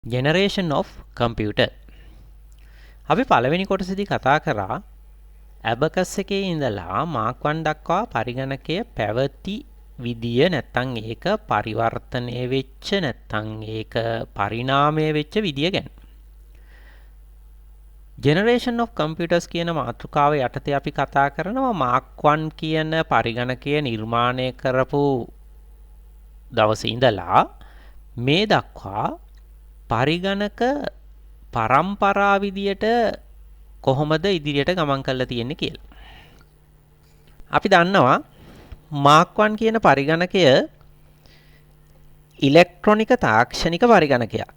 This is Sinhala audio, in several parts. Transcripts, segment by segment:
Generation of computer. අපි පළවෙනි කොටසේදී කතා කරා ඇබකස් එකේ ඉඳලා මාක් 1 දක්වා පරිගණකය පැවති විදිය, නැත්තම් ඒක පරිවර්තනය වෙච්ච, නැත්තම් ඒක පරිණාමය වෙච්ච විදිය ගැන. Generation of computers කියන මාතෘකාව යටතේ අපි කතා කරනවා මාක් 1 කියන පරිගණකය නිර්මාණය කරපු දවසේ ඉඳලා මේ දක්වා පරිගණක පරම්පරා විදියට කොහොමද ඉදිරියට ගමන් කරලා තියෙන්නේ කියලා. අපි දන්නවා මාක් 1 කියන පරිගණකය ඉලෙක්ට්‍රොනික තාක්ෂණික පරිගණකයක්.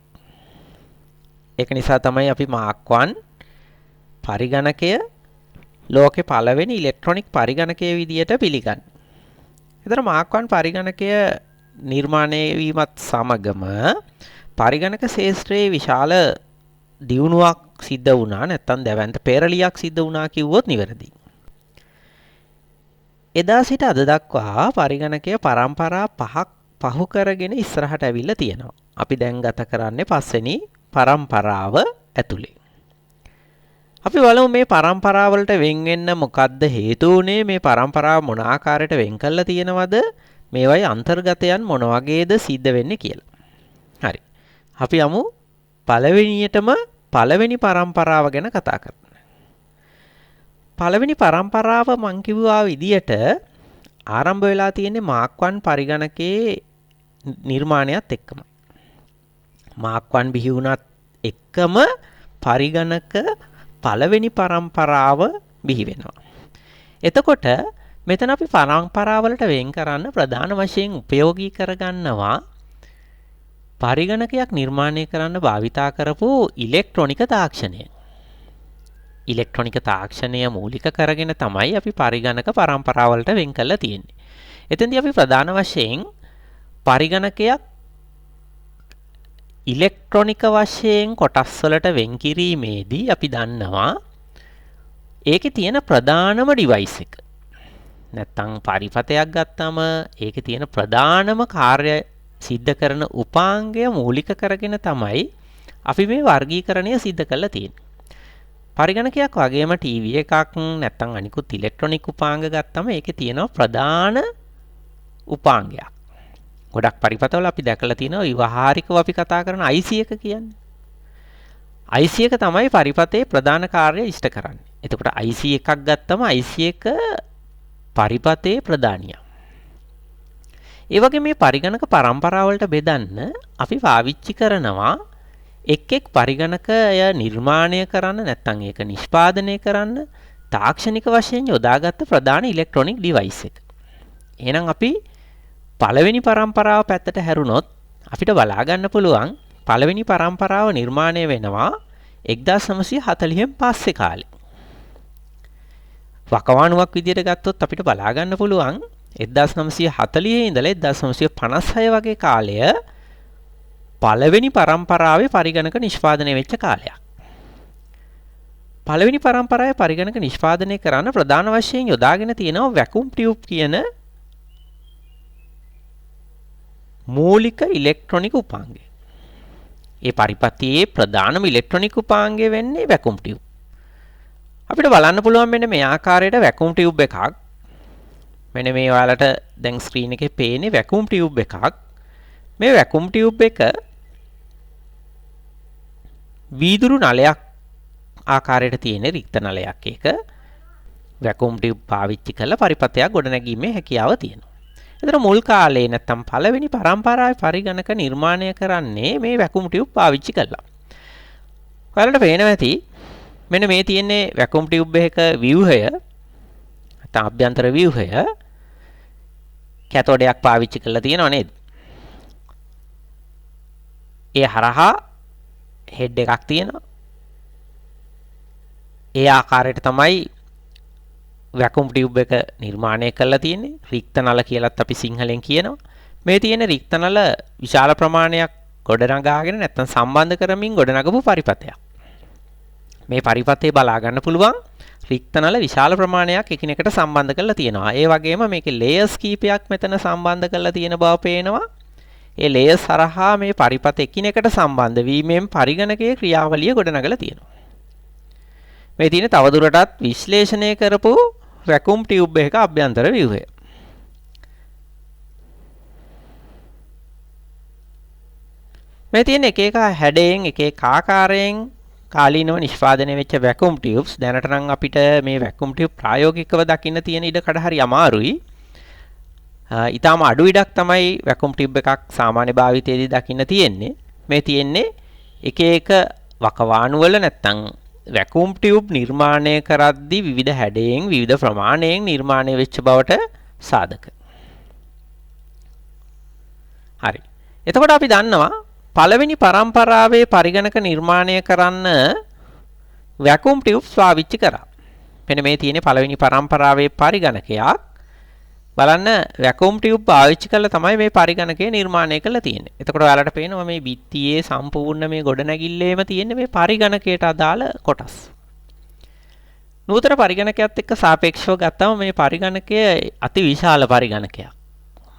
ඒක නිසා තමයි අපි මාක් 1 පරිගණකය ලෝකේ පළවෙනි ඉලෙක්ට්‍රොනික පරිගණකය විදියට පිළිගන්නේ. ඒතර මාක් 1 පරිගණකය නිර්මාණය වීමත් සමගම පරිගණක ක්ෂේත්‍රයේ විශාල දියුණුවක් සිද්ධ වුණා, නැත්නම් දැවැන්ත පෙරලියක් සිද්ධ වුණා කිව්වොත් නිවැරදි. එදා සිට අද දක්වා පරිගණකය පරම්පරා පහක් පහු කරගෙන ඉස්සරහට ඇවිල්ලා තියෙනවා. අපි දැන් ගත කරන්නේ පස්වෙනි පරම්පරාව ඇතුලේ. අපි බලමු මේ පරම්පරාවලට වෙන් වෙන්න මොකද්ද හේතු වුනේ, මේ පරම්පරාව මොන ආකාරයට වෙන් කරලා තියෙනවද, මේවයි අන්තර්ගතයන් මොන වගේද සිද්ධ වෙන්නේ කියලා. හරි. අපි යමු පළවෙනියටම පළවෙනි පරම්පරාව ගැන කතා කරන්න. පළවෙනි පරම්පරාව මං කිව්වා විදියට ආරම්භ වෙලා තියෙන්නේ මාක් 1 පරිගණකයේ නිර්මාණයත් එක්කම. මාක් 1 බිහි වුණත් එක්කම පරිගණක පළවෙනි පරම්පරාව බිහි වෙනවා. එතකොට මෙතන අපි පරම්පරාවලට වෙන් කරන්න ප්‍රධාන වශයෙන් උපයෝගී කරගන්නවා පරිගණකයක් නිර්මාණය කරන්න භාවිතා කරපු ඉලෙක්ට්‍රොනික තාක්ෂණය. ඉලෙක්ට්‍රොනික තාක්ෂණය මූලික කරගෙන තමයි අපි පරිගණක පරම්පරාවලට වෙන් කරලා තියෙන්නේ. එතෙන්දී අපි ප්‍රධාන වශයෙන් පරිගණකයක් ඉලෙක්ට්‍රොනික වශයෙන් කොටස් වලට වෙන් කිරීමේදී අපි දන්නවා ඒකේ තියෙන ප්‍රධානම ඩිවයිස් එක. නැත්තම් පරිපතයක් ගත්තම ඒකේ තියෙන ප්‍රධානම කාර්ය සිද්ධ කරන උපාංගය මූලික කරගෙන තමයි අපි මේ වර්ගීකරණය සිද්ධ කරලා තියෙන්නේ. පරිගණකයක් වගේම ටීවී එකක් නැත්තම් අනිකුත් ඉලෙක්ට්‍රොනික උපාංග ගත්තම ඒකේ තියෙනවා ප්‍රධාන උපාංගයක්. ගොඩක් පරිපතවල අපි දැකලා තියෙනවා ව්‍යවහාරිකව අපි කතා කරන IC එක කියන්නේ. IC එක තමයි පරිපතේ ප්‍රධාන කාර්යය ඉෂ්ට කරන්නේ. එතකොට IC එකක් ගත්තම IC එක පරිපතේ ප්‍රධානියා. ඒ වගේ මේ පරිගණක පරම්පරාවලට බෙදන්න අපි පාවිච්චි කරනවා එක් එක් පරිගණකය නිර්මාණය කරන්න නැත්නම් ඒක නිෂ්පාදනය කරන්න තාක්ෂණික වශයෙන් යොදාගත්ත ප්‍රධාන ඉලෙක්ට්‍රොනික ඩිවයිස් එක. එහෙනම් අපි පළවෙනි පරම්පරාව පැත්තට හැරුණොත් අපිට බලා ගන්න පුළුවන් පළවෙනි පරම්පරාව නිර්මාණය වෙනවා 1940න් පස්සේ කාලේ. වකවානුවක් විදියට ගත්තොත් අපිට බලා ගන්න පුළුවන් 1940 ඉඳලා 1956 වගේ කාලය පළවෙනි පරම්පරාවේ පරිගණක නිෂ්පාදනය වෙච්ච කාලයක්. පළවෙනි පරම්පරාවේ පරිගණක නිෂ්පාදනය කරන්න ප්‍රධාන වශයෙන් යොදාගෙන තියෙනවා වැකුම් ටියුබ් කියන මූලික ඉලෙක්ට්‍රොනික උපාංගය. ඒ පරිපතියේ ප්‍රධානම ඉලෙක්ට්‍රොනික උපාංගය වෙන්නේ වැකුම් ටියුබ්. අපිට බලන්න පුළුවන් මෙන්න මේ ආකාරයට වැකුම් ටියුබ් එකක්. මෙන්න මේ ඔයාලට දැන් ස්ක්‍රීන් එකේ පේන්නේ වැකුම් ටියුබ් එකක්. මේ වැකුම් ටියුබ් එක වීදුරු නලයක් ආකාරයට තියෙන රික්ත නලයක්. ඒක වැකුම් ටියුබ් පාවිච්චි කරලා පරිපතයක් ගොඩනැගීමේ හැකියාව තියෙනවා. එතන මුල් කාලේ නැත්තම් පළවෙනි පරම්පරාවේ පරිගණක නිර්මාණය කරන්නේ මේ වැකුම් ටියුබ් පාවිච්චි කරලා. ඔයාලට පේනවා ඇති මෙන්න මේ තියෙන්නේ වැකුම් ටියුබ් එකක ව්‍යුහය නැත්තම් අභ්‍යන්තර ව්‍යුහය. කැතෝඩයක් පාවිච්චි කරලා තියෙනව නේද? ඒ හරහා හෙඩ් එකක් තියෙනවා. ඒ ආකාරයට තමයි වැකුම් ටියුබ් එක නිර්මාණය කරලා තියෙන්නේ. රික්ත නල කියලත් අපි සිංහලෙන් කියනවා. මේ තියෙන රික්ත නල විශාල ප්‍රමාණයක් ගොඩනගාගෙන නැත්තම් සම්බන්ධ කරමින් ගොඩනගපු පරිපතයක්. මේ පරිපතේ බලා ගන්න පුළුවන් රික්ත නල විශාල ප්‍රමාණයක් එකිනෙකට සම්බන්ධ කරලා තියෙනවා. ඒ වගේම මේකේ ලේයර්ස් කීපයක් මෙතන සම්බන්ධ කරලා තියෙන බව පේනවා. ඒ ලේයර්ස් හරහා මේ පරිපත එකිනෙකට සම්බන්ධ වීමෙන් පරිගණකයේ ක්‍රියාවලිය ගොඩනගලා තියෙනවා. මේ තියෙන තවදුරටත් විශ්ලේෂණය කරපු වැකුම් ටියුබ් එකක අභ්‍යන්තර ව්‍යුහය. මේ තියෙන එක එක හැඩයෙන් එක එක ආකාරයෙන් කාලීනව නිෂ්පාදනය වෙච්ච වැකුම් ටියුබ්ස්. දැනට නම් අපිට මේ වැකුම් ටියුබ් ප්‍රායෝගිකව දකින්න තියෙන ඉඩ කඩ හරි අමාරුයි. ඊටාම අඩු ඉඩක් තමයි වැකුම් ටියුබ් එකක් සාමාන්‍ය භාවිතයේදී දකින්න තියෙන්නේ. මේ තියෙන්නේ එක එක වකවානු වල නැත්තම් වැකුම් ටියුබ් නිර්මාණය කරද්දී විවිධ හැඩයෙන් විවිධ ප්‍රමාණයෙන් නිර්මාණය වෙච්ච බවට සාධක. හරි. එතකොට අපි දන්නවා පළවෙනි පරම්පරාවේ පරිගණක නිර්මාණය කරන්න වැකුම් ටියුබ්ස් පාවිච්චි කරා. මෙන්න මේ තියෙන්නේ පළවෙනි පරම්පරාවේ පරිගණකයක්. බලන්න වැකුම් ටියුබ් පාවිච්චි කරලා තමයි මේ පරිගණකය නිර්මාණය කරලා තියෙන්නේ. එතකොට ඔයාලට පේනවා මේ බිත්තියේ සම්පූර්ණ මේ ගොඩනැගිල්ලේම තියෙන්නේ මේ පරිගණකයට අදාළ කොටස්. නූතන පරිගණකයත් එක්ක සාපේක්ෂව ගත්තම මේ පරිගණකය අති විශාල පරිගණකයක්.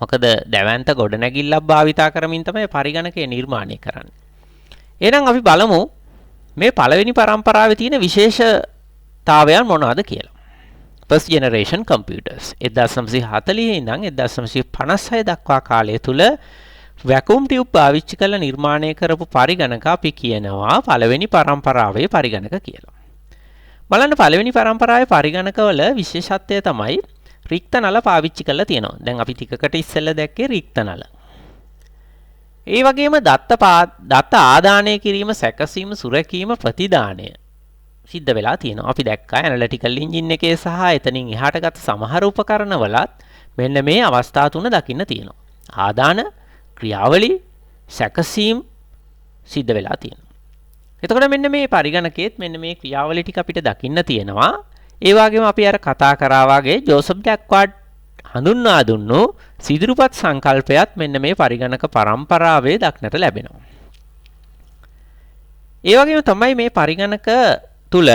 මොකද දැවැන්ත ගොඩනැගිල්ලක් භාවිතා කරමින් තමයි පරිගණකය නිර්මාණය කරන්නේ. එහෙනම් අපි බලමු මේ පළවෙනි පරම්පරාවේ තියෙන විශේෂතාවයන් මොනවද කියලා. First generation computers 1940 ඉඳන් 1956 දක්වා කාලය තුල වැකුම් ටියුබ් පාවිච්චි කරලා නිර්මාණය කරපු පරිගණක අපි කියනවා පළවෙනි පරම්පරාවේ පරිගණක කියලා. බලන්න පළවෙනි පරම්පරාවේ පරිගණකවල විශේෂත්වය තමයි රික්ත නල පාවිච්චි කරලා තියෙනවා. දැන් අපි ටිකකට ඉස්සෙල්ලා දැක්කේ රික්ත නල. ඒ වගේම දත්ත ආදානය කිරීම, සැකසීම, සුරැකීම, ප්‍රතිදානය සිද්ධ වෙලා තියෙනවා. අපි දැක්කා ඇනලිටිකල් එන්ජින් එකේ සහ එතනින් එහාට ගත සමහර උපකරණවලත් මෙන්න මේ අවස්ථා තුන දකින්න තියෙනවා. ආදාන, ක්‍රියාවලි, සැකසීම් සිද්ධ වෙලා තියෙනවා. එතකොට මෙන්න මේ පරිගණකයේත් මෙන්න මේ ක්‍රියාවලි ටික අපිට දකින්න තියෙනවා. ඒ වගේම අපි අර කතා කරා වගේ ජෝසප් ජැක්වාඩ් හඳුන්වා දුන්නු සිදුරුපත් සංකල්පයත් මෙන්න මේ පරිගණක පරම්පරාවේ දක්නට ලැබෙනවා. ඒ වගේම තමයි මේ පරිගණක තුල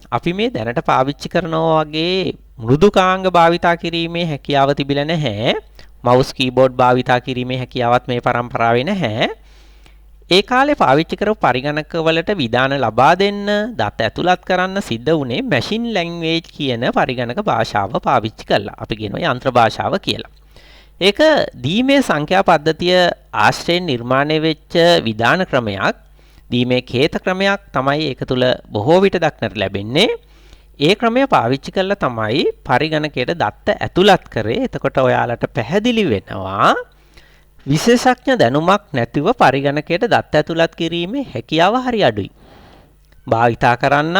අපි මේ දැනට පාවිච්චි කරනවා වගේ මෘදුකාංග භාවිතා කිරීමේ හැකියාව තිබිලා නැහැ. මවුස් කීබෝඩ් භාවිතා කිරීමේ හැකියාවත් මේ පරම්පරාවේ නැහැ. ඒ කාලේ පාවිච්චි කරපු පරිගණක වලට විධාන ලබා දෙන්න, දත ඇතුළත් කරන්න සිද්ධ වුණේ මැෂින් ලැන්ග්වේජ් කියන පරිගණක භාෂාව පාවිච්චි කරලා. අපි කියනවා යන්ත්‍ර භාෂාව කියලා. ඒක දීමේ සංඛ්‍යා පද්ධතිය ආශ්‍රයෙන් නිර්මාණය වෙච්ච විධාන ක්‍රමයක්. දීමේ කේත ක්‍රමයක් තමයි ඒක තුල බොහෝ විට දක්නට ලැබෙන්නේ. ඒ ක්‍රමය පාවිච්චි කරලා තමයි පරිගණකයට දත්ත ඇතුළත් කරේ. එතකොට ඔයාලට පැහැදිලි වෙනවා විශේෂඥ දැනුමක් නැතිව පරිගණකයට දත්ත ඇතුළත් කිරීමේ හැකියාව හරි අඩුයි. භාවිතා කරන්න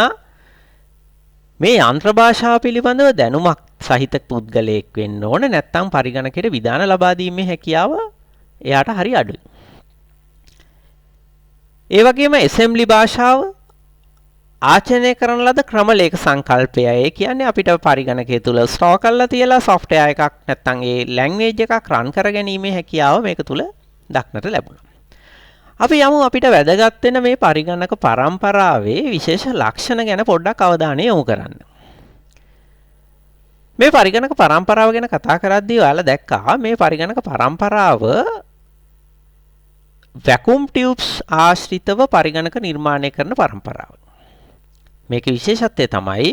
මේ යන්ත්‍ර භාෂාව පිළිබඳව දැනුමක් සහිත පුද්ගලයෙක් වෙන්න ඕන. නැත්නම් පරිගණකයට විධාන ලබා දීමේ හැකියාව එයාට හරි අඩුයි. ඒ වගේම ඇසෙම්බලි භාෂාව ආචරණය කරන ලද ක්‍රමලේඛ සංකල්පය. ඒ කියන්නේ අපිට පරිගණකය තුල ස්ටෝර් කරලා තියලා සොෆ්ට්වෙයාර් එකක් නැත්නම් ඒ ලැන්ග්වේජ් එකක් රන් කරගැනීමේ හැකියාව මේක තුල දක්නට ලැබුණා. අපි යමු අපිට වැදගත් වෙන මේ පරිගණක පරම්පරාවේ විශේෂ ලක්ෂණ ගැන පොඩ්ඩක් අවධානය යොමු කරන්න. මේ පරිගණක පරම්පරාව ගැන කතා කරද්දී ඔයාලා දැක්කා මේ පරිගණක පරම්පරාව වැකුම් ටියුබ්ස් ආශ්‍රිතව පරිගණක නිර්මාණය කරන පරම්පරාව. මේකේ විශේෂත්වය තමයි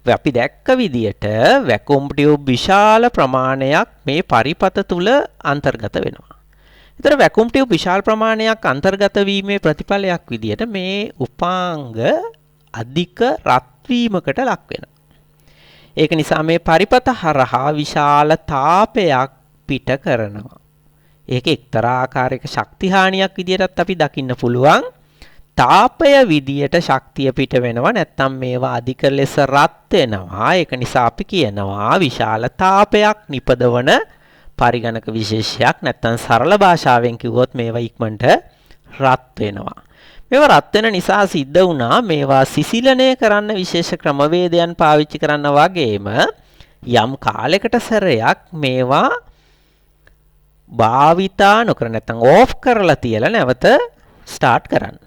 අපි දැක්ක විදියට වැකුම් ටියුබ් විශාල ප්‍රමාණයක් මේ පරිපත තුල අන්තර්ගත වෙනවා. ඒතර වැකුම් ටියුබ් විශාල ප්‍රමාණයක් අන්තර්ගත වීමේ ප්‍රතිඵලයක් විදියට මේ උපාංග අධික රත් වීමකට ලක් වෙනවා. ඒක නිසා මේ පරිපත හරහා විශාල තාපයක් පිට කරනවා. ඒක එක්තරා ආකාරයක ශක්ති හානියක් විදියටත් අපි දකින්න පුළුවන්. තාපය විදියට ශක්තිය පිට වෙනවා, නැත්නම් මේවා අධික ලෙස රත් වෙනවා. ඒක නිසා අපි කියනවා විශාල තාපයක් නිපදවන පරිගණක විශේෂයක්, නැත්නම් සරල භාෂාවෙන් කිව්වොත් මේවා ඉක්මනට රත් වෙනවා. මේවා රත් වෙන නිසා සිද්ධ වුණා මේවා සිසිලනය කරන්න විශේෂ ක්‍රමවේදයන් පාවිච්චි කරන්න වගේම යම් කාලයකට සැරයක් මේවා භාවිතා නොකර නැත්නම් ඕෆ් කරලා තියලා නැවත ස්ටාර්ට් කරන්න.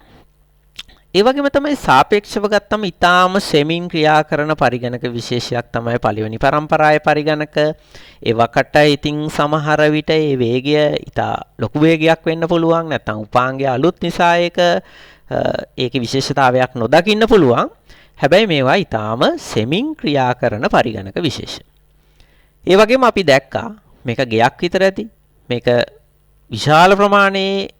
ඒ වගේම තමයි සාපේක්ෂව ගත්තම ඊටාම සෙමින් ක්‍රියා කරන පරිගණක විශේෂයක් තමයි පළවෙනි පරම්පරාවේ පරිගණක. ඒ වකට ඉතින් සමහර විට ඒ වේගය ඊටා ලොකු වේගයක් වෙන්න පුළුවන්. නැත්නම් උපාංගය අලුත් නිසා ඒකේ විශේෂතාවයක් නොදකින්න පුළුවන්. හැබැයි මේවා ඊටාම සෙමින් ක්‍රියා කරන පරිගණක විශේෂ. ඒ වගේම අපි දැක්කා මේක ගෙයක් විතර ඇති. මේක විශාල ප්‍රමාණයේ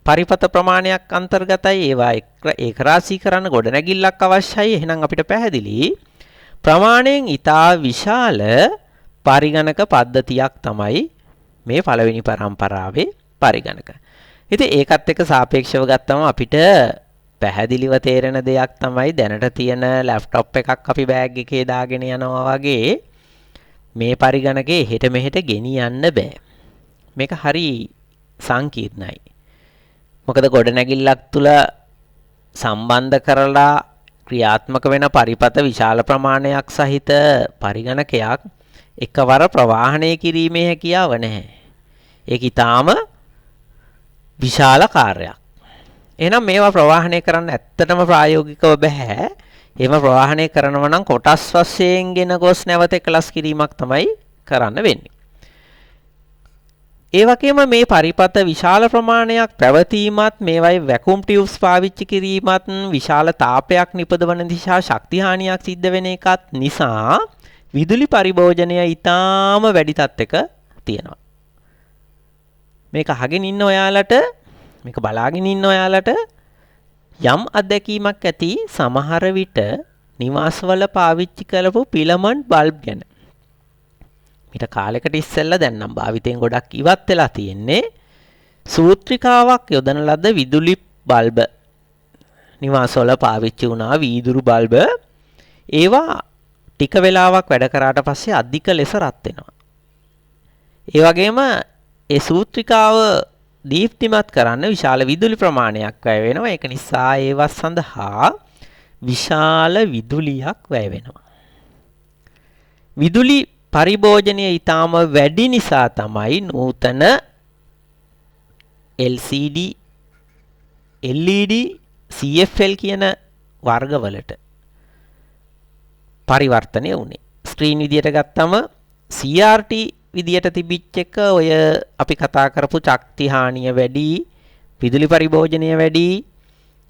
පරිපත ප්‍රමාණයක් අන්තර්ගතයි. ඒවා ඒකරාශී කරන්න ගොඩනැගිල්ලක් අවශ්‍යයි. එහෙනම් අපිට පැහැදිලි ප්‍රමාණයෙන් ඉතා විශාල පරිගණක පද්ධතියක් තමයි මේ පළවෙනි පරම්පරාවේ පරිගණක. ඉතින් ඒකත් එක්ක සාපේක්ෂව ගත්තම අපිට පැහැදිලිව තේරෙන දෙයක් තමයි දැනට තියෙන ලැප්ටොප් එකක් අපි බෑග් එකේ දාගෙන යනවා වගේ මේ පරිගණකේ එහෙට මෙහෙට ගෙනියන්න බෑ. මේක හරි සංකීර්ණයි. මොකද ගොඩනැගිල්ලක් තුල සම්බන්ධ කරලා ක්‍රියාත්මක වෙන පරිපත විශාල ප්‍රමාණයක් සහිත පරිගණකයක් එකවර ප්‍රවාහනය කිරීමේ හැකියාව නැහැ. ඒක ඊටාම විශාල කාර්යයක්. එහෙනම් මේවා ප්‍රවාහනය කරන්න ඇත්තටම ප්‍රායෝගිකව බෑ. එහෙම ප්‍රවාහනය කරනවා නම් කොටස් වශයෙන් ගෙන ගොස් නැවත එකලස් කිරීමක් තමයි කරන්න වෙන්නේ. ඒ වගේම මේ පරිපත විශාල ප්‍රමාණයක් පැවතීමත් මේවයි වැකුම් ටියුබ්ස් පාවිච්චි කිරීමත් විශාල තාපයක් නිපදවන නිසා ශක්ති හානියක් සිද්ධ වෙන එකත් නිසා විදුලි පරිභෝජනය ඊටාම වැඩි තත්ත්වයක තියෙනවා. මේක අහගෙන ඉන්න ඔයාලට, මේක බලාගෙන ඉන්න ඔයාලට යම් අත්දැකීමක් ඇති සමහර විට නිවාසවල පාවිච්චි කරපු ෆිලමන්ට් බල්බ් ගැන. ඊට කාලෙකට ඉස්සෙල්ලා දැන් නම් භාවිතයෙන් ගොඩක් ඉවත් වෙලා තියෙන්නේ සූත්‍රිකාවක් යොදන ලද විදුලි බල්බ නිවාසවල පාවිච්චි වුණා වීදුරු බල්බ. ඒවා ටික වෙලාවක් වැඩ කරාට පස්සේ අධික ලෙස රත් වෙනවා. ඒ වගේම ඒ සූත්‍රිකාව දීප්තිමත් කරන්න විශාල විදුලි ප්‍රමාණයක් වැය වෙනවා. ඒක නිසා ඒවා සඳහා විශාල විදුලියක් වැය වෙනවා. විදුලි පරිභෝජනය ඊටාම වැඩි නිසා තමයි නූතන LCD, LED, CFL කියන වර්ගවලට පරිවර්තනය වුණේ. ස්ක්‍රීන් විදියට ගත්තම CRT විදියට තිබිච්ච එක ඔය අපි කතා කරපු ශක්ති හානිය වැඩි, විදුලි පරිභෝජනය වැඩි.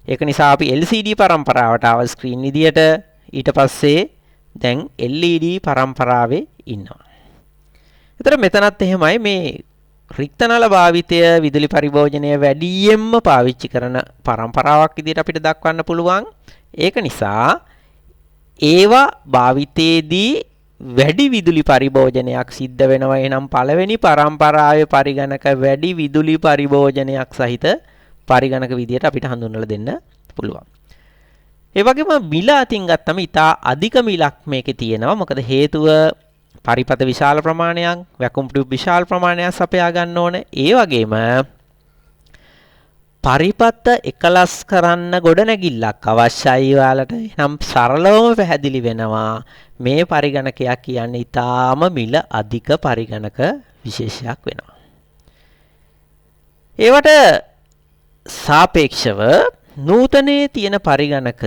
ඒක නිසා අපි LCD පරම්පරාවට ආව ස්ක්‍රීන් විදියට. ඊට පස්සේ දැන් LED පරම්පරාවේ ඉන්නවා. ඒතර මෙතනත් එහෙමයි මේ රික්ත නල භාවිතය විදුලි පරිභෝජනය වැඩියෙන්ම පාවිච්චි කරන පරම්පරාවක් විදියට අපිට දක්වන්න පුළුවන්. ඒක නිසා ඒවා භාවිතයේදී වැඩි විදුලි පරිභෝජනයක් සිද්ධ වෙනවා. එහෙනම් පළවෙනි පරම්පරාවේ පරිගණක වැඩි විදුලි පරිභෝජනයක් සහිත පරිගණක විදියට අපිට හඳුන්වලා දෙන්න පුළුවන්. ඒ වගේම මිල අතින් ගත්තම ඉතා අධික මිලක් මේකේ තියෙනවා. මොකද හේතුව පරිපත විශාල ප්‍රමාණයක්, වැකුම් ටියුබ් විශාල ප්‍රමාණයක් සපයා ගන්න ඕන. ඒ වගේම පරිපත එකලස් කරන්න ගොඩනැගිල්ලක් අවශ්‍යයි ඔයාලට. එහෙනම් සරලවම පැහැදිලි වෙනවා මේ පරිගණකයක් කියන්නේ ඉතාම මිල අධික පරිගණක විශේෂයක් වෙනවා. ඒවට සාපේක්ෂව නූතනයේ තියෙන පරිගණක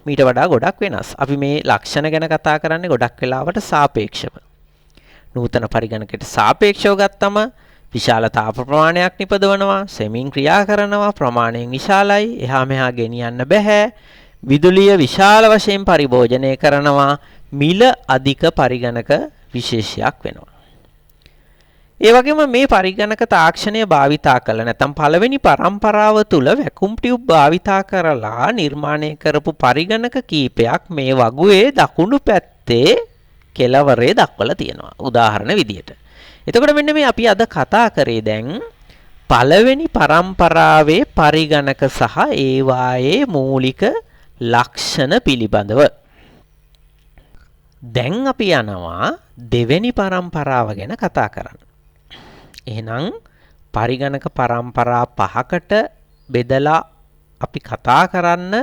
මීට වඩා ගොඩක් වෙනස්. අපි මේ ලක්ෂණ ගැන කතා කරන්නේ ගොඩක් වෙලාවට සාපේක්ෂව. නූතන පරිගණකයට සාපේක්ෂව ගත්තම විශාල තාප ප්‍රමාණයක් නිපදවනවා, සෙමින් ක්‍රියා කරනවා, ප්‍රමාණයෙන් විශාලයි, එහා මෙහා ගෙනියන්න බැහැ, විදුලිය විශාල වශයෙන් පරිභෝජනය කරනවා, මිල අධික පරිගණක විශේෂයක් වෙනවා. ඒ වගේම මේ පරිගණක තාක්ෂණය භාවිතා කළ නැත්නම් පළවෙනි පරම්පරාව තුල වැකුම් ටියුබ් භාවිතා කරලා නිර්මාණය කරපු පරිගණක කීපයක් මේ වගුවේ දකුණු පැත්තේ කෙළවරේ දක්වලා තියෙනවා උදාහරණ විදියට. එතකොට මෙන්න මේ අපි අද කතා කරේ දැන් පළවෙනි පරම්පරාවේ පරිගණක සහ ඒවායේ මූලික ලක්ෂණ පිළිබඳව. දැන් අපි යනවා දෙවෙනි පරම්පරාව ගැන කතා කරන්න. එහෙනම් පරිගණක පරම්පරා පහකට බෙදලා අපි කතා කරන්න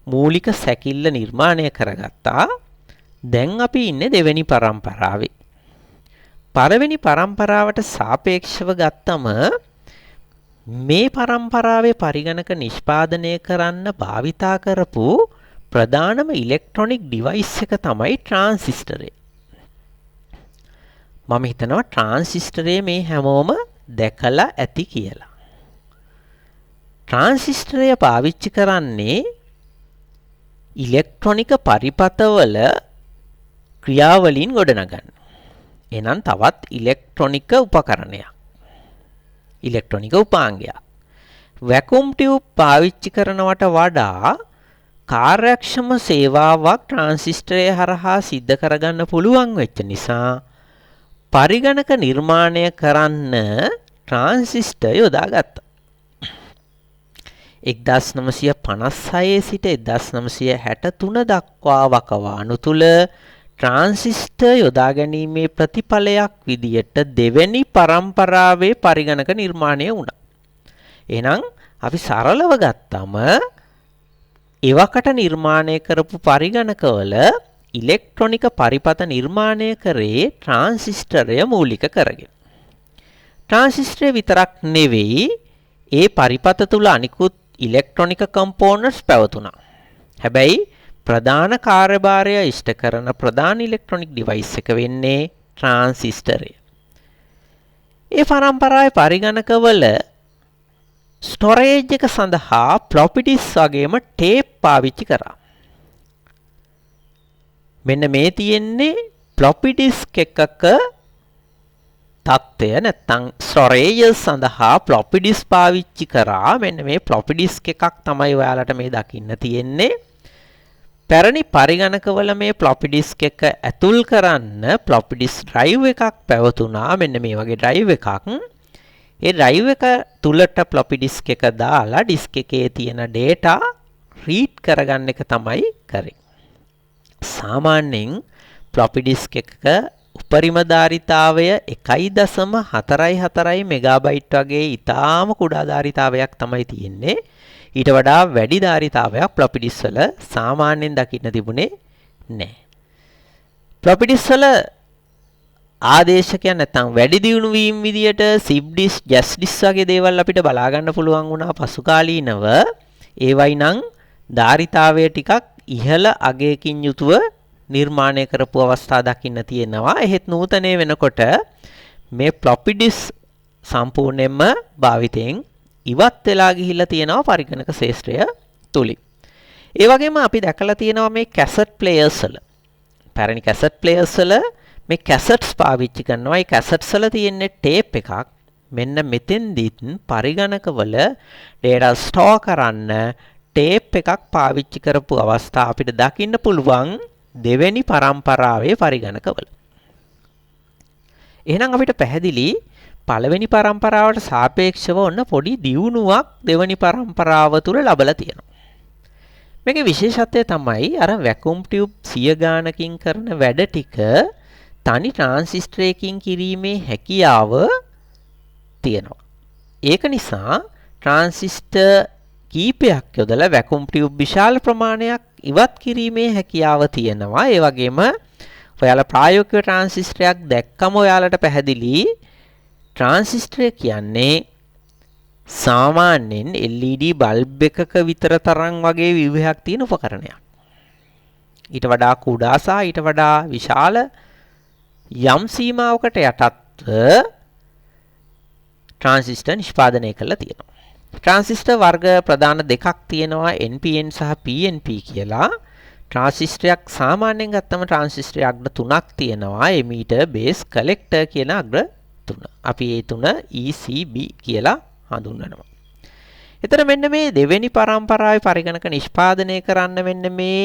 මූලික සැකිල්ල නිර්මාණය කරගත්තා. දැන් අපි ඉන්නේ දෙවෙනි පරම්පරාවේ. පළවෙනි පරම්පරාවට සාපේක්ෂව ගත්තම මේ පරම්පරාවේ පරිගණක නිෂ්පාදනය කරන්න භාවිතා කරපු ප්‍රධානම ඉලෙක්ට්‍රොනික ඩිවයිස් එක තමයි ට්‍රාන්සිස්ටරය. මම හිතනවා ට්‍රාන්සිස්ටරය මේ හැමෝම දැකලා ඇති කියලා. ට්‍රාන්සිස්ටරය පාවිච්චි කරන්නේ ඉලෙක්ට්‍රොනික පරිපථවල ක්‍රියාවලීන් ගොඩනගන්න. එහෙනම් තවත් ඉලෙක්ට්‍රොනික උපකරණයක්. ඉලෙක්ට්‍රොනික උපාංගයක්. වැකුම් ටියුබ් පාවිච්චි කරනවට වඩා කාර්යක්ෂම සේවාවක් ට්‍රාන්සිස්ටරය හරහා සිද්ධ කරගන්න පුළුවන් වෙච්ච නිසා පරිගණක නිර්මාණය කරන්න ට්‍රාන්සිස්ටර් යොදාගත්තා. 1956 සිට 1963 දක්වා වකවානු තුල ට්‍රාන්සිස්ටර් යොදා ගැනීමේ ප්‍රතිඵලයක් විදියට දෙවැනි පරම්පරාවේ පරිගණක නිර්මාණය වුණා. එහෙනම් අපි සරලව ගත්තම එවකට නිර්මාණය කරපු පරිගණකවල ඉලෙක්ට්‍රොනික පරිපථ නිර්මාණය කරේ ට්‍රාන්සිස්ටරය මූලික කරගෙන. ට්‍රාන්සිස්ටරය විතරක් නෙවෙයි, ඒ පරිපථ තුල අනිකුත් ඉලෙක්ට්‍රොනික කම්පෝනන්ට්ස් පැවතුණා. හැබැයි ප්‍රධාන කාර්යභාරය ඉෂ්ට කරන ප්‍රධාන ඉලෙක්ට්‍රොනික ඩිවයිස් එක වෙන්නේ ට්‍රාන්සිස්ටරය. ඒ පරම්පරාවේ පරිගණකවල ස්ටෝරේජ් එක සඳහා ෆ්ලොපි ඩිස්ක් වගේම ටේප් පාවිච්චි කරා. මෙන්න මේ තියෙන්නේ ෆ්ලොපි ඩිස්ක් එකක තත්ත්වය, නැත්තම් ස්ටෝරේජ් සඳහා ෆ්ලොපි ඩිස්ක් පාවිච්චි කරා. මෙන්න මේ ෆ්ලොපි ඩිස්ක් එකක් තමයි ඔයාලට මේ දකින්න තියෙන්නේ. පැරණි පරිගණකවල මේ ෆ්ලොපි ඩිස්ක් එක ඇතුල් කරන්න ෆ්ලොපි ඩිස්ක් ඩ්‍රයිව් එකක් පැවතුණා. මෙන්න මේ වගේ ඩ්‍රයිව් එකක්. ඒ ඩ්‍රයිව් එක තුලට ෆ්ලොපි ඩිස්ක් එක දාලා ඩිස්ක් එකේ තියෙන ඩේටා රීඩ් කරගන්න එක තමයි කරේ. සාමාන්‍යයෙන් ෆ්ලොපි ඩිස්ක් එකක උපරිම ධාරිතාවය 1.44 මෙගාබයිට් වගේ ඉතාම කුඩා ධාරිතාවයක් තමයි තියෙන්නේ. ඊට වඩා වැඩි ධාරිතාවයක් ෆ්ලොපි ඩිස්ක් වල සාමාන්‍යයෙන් දකින්න තිබුණේ නෑ. ෆ්ලොපි ඩිස්ක් වල ආදේශකයන් නැත්නම් වැඩි දියුණු වීම විදියට සිප් ඩිස්ක්, ජැස් ඩිස්ක් වගේ දේවල් අපිට බලා ගන්න පුළුවන් වුණා පසුකාලීනව. ඒවයි නම් ධාරිතාවය ටිකක් ඉහළ අගයකින් යුතුව නිර්මාණය කරපු අවස්ථා දකින්න තියෙනවා. එහෙත් නූතනයේ වෙනකොට මේ ෆ්ලොපි ඩිස්ක් සම්පූර්ණයෙන්ම භාවිතයෙන් ඉවත් වෙලා ගිහිල්ලා තියෙනවා පරිගණක ක්ෂේත්‍රය තුලින්. ඒ වගේම අපි දැකලා තියෙනවා මේ කැසට් ප්ලේයර්ස් වල, පැරණි කැසට් ප්ලේයර්ස් වල මේ කැසට්ස් පාවිච්චි කරනවා. ඒ කැසට්ස් වල තියෙන්නේ ටේප් එකක්. මෙන්න මෙතෙන්දිත් පරිගණකවල ඩේටා ස්ටෝර් කරන්න ටේප් එකක් පාවිච්චි කරපු අවස්ථා අපිට දකින්න පුළුවන් දෙවැනි පරම්පරාවේ පරිගණකවල. එහෙනම් අපිට පැහැදිලි පළවෙනි පරම්පරාවට සාපේක්ෂව ඔන්න පොඩි දියුණුවක් දෙවැනි පරම්පරාව තුල ලැබලා තියෙනවා. මේකේ විශේෂත්වය තමයි අර වැකුම් ටියුබ් සිය ගානකින් කරන වැඩ ටික තනි ට්‍රාන්සිස්ටරයකින් කිරීමේ හැකියාව තියෙනවා. ඒක නිසා ට්‍රාන්සිස්ටර් කීපයක් යොදලා වැකුම් ටියුබ් විශාල ප්‍රමාණයක් ඉවත් කිරීමේ හැකියාව තියෙනවා. ඒ වගේම ඔයාලා ප්‍රායෝගික ට්‍රාන්සිස්ටරයක් දැක්කම ඔයාලට පැහැදිලි ට්‍රාන්සිස්ටරය කියන්නේ සාමාන්‍යයෙන් LED bulb එකක විතර තරම් වගේ ව්‍යුහයක් තියෙන උපකරණයක්. ඊට වඩා කුඩා සහ ඊට වඩා විශාල යම් සීමාවකට යටත්ව ට්‍රාන්සිස්ටර් නිෂ්පාදනය කරලා තියෙනවා. ට්‍රාන්සිස්ටර් වර්ග ප්‍රධාන දෙකක් තියෙනවා, NPN සහ PNP කියලා. ට්‍රාන්සිස්ටරයක් සාමාන්‍යයෙන් ගත්තම ට්‍රාන්සිස්ටර් අග්‍ර තුනක් තියෙනවා, එමීටර්, බේස්, කලෙක්ටර් කියන අග්‍ර තුන. අපි ඒ තුන ECB කියලා හඳුන්වනවා. එතන මෙන්න මේ දෙවෙනි පරම්පරාවේ පරිගණක නිෂ්පාදනය කරන්න මෙන්න මේ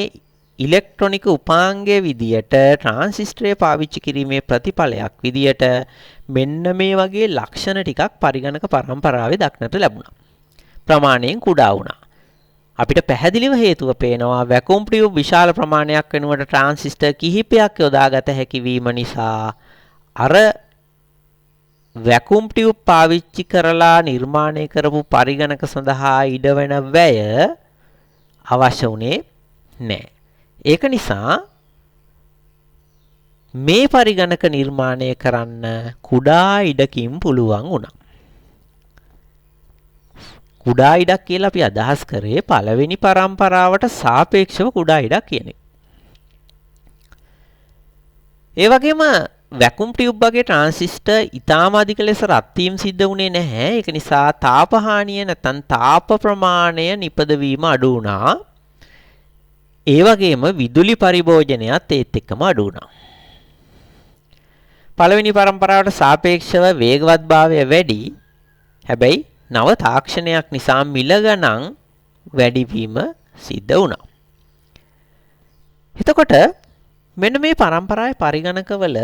ඉලෙක්ට්‍රොනික උපාංගය විදියට ට්‍රාන්සිස්ටරය පාවිච්චි කිරීමේ ප්‍රතිඵලයක් විදියට මෙන්න මේ වගේ ලක්ෂණ ටිකක් පරිගණක පරම්පරාවේ දක්නට ලැබුණා. ප්‍රමාණයෙන් කුඩා වුණා. අපිට පැහැදිලිව හේතුව පේනවා වැකුම් ටියුබ් විශාල ප්‍රමාණයක් වෙනුවට ට්‍රාන්සිස්ටර් කිහිපයක් යොදාගත හැකි වීම නිසා අර වැකුම් ටියුබ් පාවිච්චි කරලා නිර්මාණය කරපු පරිගණක සඳහා ඉඩ වෙන වැය අවශ්‍ය වුණේ නෑ. ඒක නිසා මේ පරිගණක නිර්මාණය කරන්න කුඩා ඉඩකින් පුළුවන් වුණා. කුඩා ඉඩක් කියලා අපි අදහස් කරේ පළවෙනි පරම්පරාවට සාපේක්ෂව කුඩා ඉඩක් කියන එක. ඒ වගේම වැකුම් ටියුබ් වගේ ට්‍රාන්සිස්ටර් ඉතාම අධික ලෙස රත් වීම සිද්ධ වුණේ නැහැ. ඒක නිසා තාප හානිය නැත්නම් තාප ප්‍රමාණය නිපදවීම අඩු වුණා. ඒ වගේම විදුලි පරිභෝජනයත් ඒත් එක්කම අඩු වුණා. පළවෙනි පරම්පරාවට සාපේක්ෂව වේගවත්භාවය වැඩි. හැබැයි නව තාක්ෂණයක් නිසා මිල ගණන් වැඩිවීම සිද්ධ වුණා. එතකොට මෙන්න මේ පරම්පරාවේ පරිගණකවල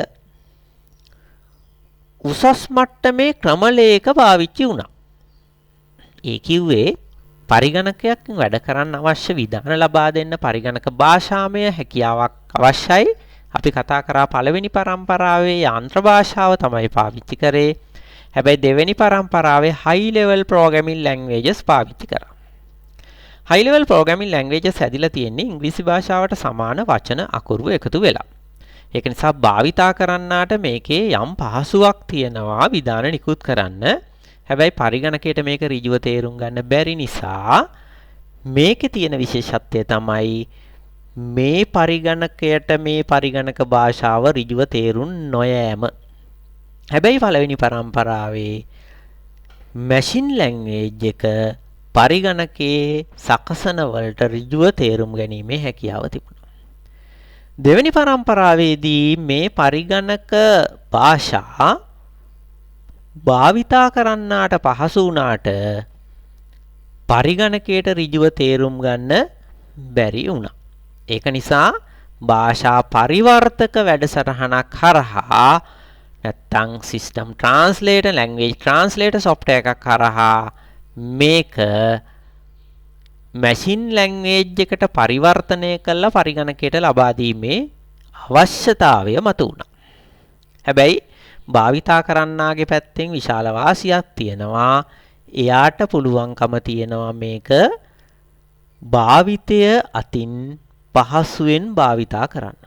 උසස් මට්ටමේ ක්‍රමලේඛ පාවිච්චි වුණා. ඒ කිව්වේ පරිගණකයක් වැඩ කරන්න අවශ්‍ය විධාන ලබා දෙන්න පරිගණක භාෂාමය හැකියාවක් අවශ්‍යයි. අපි කතා කරා පළවෙනි පරම්පරාවේ යාන්ත්‍ර භාෂාව තමයි පාවිච්චි කරේ. හැබැයි දෙවෙනි පරම්පරාවේ හයි ලෙවල් ප්‍රෝග්‍රෑමින් ලැන්ග්වේජස් පාවිච්චි කරා. හයි ලෙවල් ප්‍රෝග්‍රෑමින් ලැන්ග්වේජස් හැදිලා තියෙන්නේ ඉංග්‍රීසි භාෂාවට සමාන වචන අකුරු එකතු වෙලා. ඒක නිසා භාවිතා කරන්නාට මේකේ යම් පහසුවක් තියෙනවා විධාන නිකුත් කරන්න. හැබැයි පරිගණකයට මේක ඍජුව තේරුම් ගන්න බැරි නිසා මේකේ තියෙන විශේෂත්වය තමයි මේ පරිගණකයට මේ පරිගණක භාෂාව ඍජුව තේරුම් නොයෑම. හැබැයි පළවෙනි පරම්පරාවේ මැෂින් ලැන්ග්වේජ් එක පරිගණකයේ සකසන වලට ඍජුව තේරුම් ගැනීමේ හැකියාව තිබුණා. දෙවෙනි පරම්පරාවේදී මේ පරිගණක භාෂා භාවිතා කරන්නාට පහසු වුණාට පරිගණකයට ඍජුව තේරුම් ගන්න බැරි වුණා. ඒක නිසා භාෂා පරිවර්තක වැඩසටහනක් හරහා නැත්තම් system translator, language translator software එකක් හරහා මේක මැෂින් ලැන්ග්වේජ් එකට පරිවර්තනය කරලා පරිගණකයට ලබා දීමේ අවශ්‍යතාවය මතුවුණා. හැබැයි භාවිතා කරන්නාගේ පැත්තෙන් විශාල වාසියක් තියෙනවා. එයාට පුළුවන්කම තියෙනවා මේක භාවිතය අතින් පහසුවෙන් භාවිතා කරන්න.